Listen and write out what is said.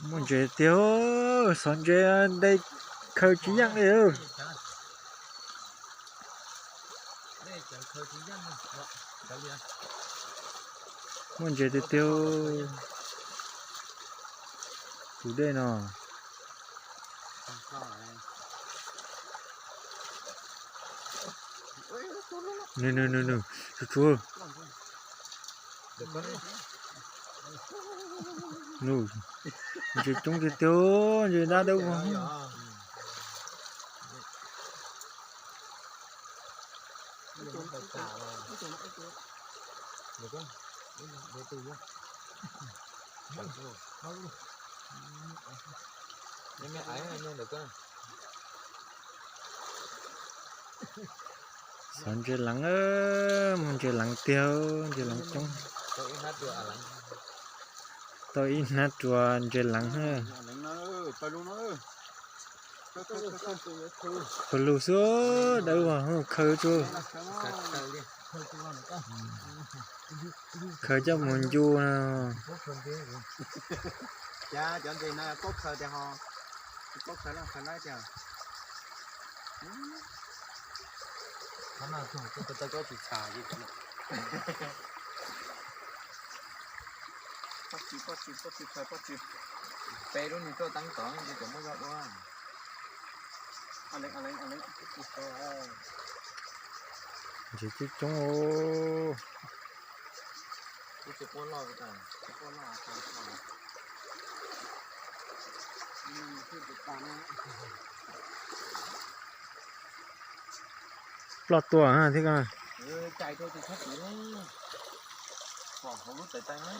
Muaj ntses tiag, xov ntses de khaws tsis yeej li. Muaj ntses tiag tiag. Tus dej no. Nws nws nws nws, tsuag tsuag. Nws, ntses coob tiag tiag, ntses dab dawb vog. Xov ntses leev, muaj ntses leev tiag, ntses leev coob. Tau ib hnab rua ntses leev. Pawg lug xwb, dawb vog, khaws tsuag. Khaws coj mus ncu no. Peb lub nws tuaj teeb tod ces cov muaj zog dua. Ntses coob coob. Ploj tuaj thiab ko. Pom hauv lub tawv tag na.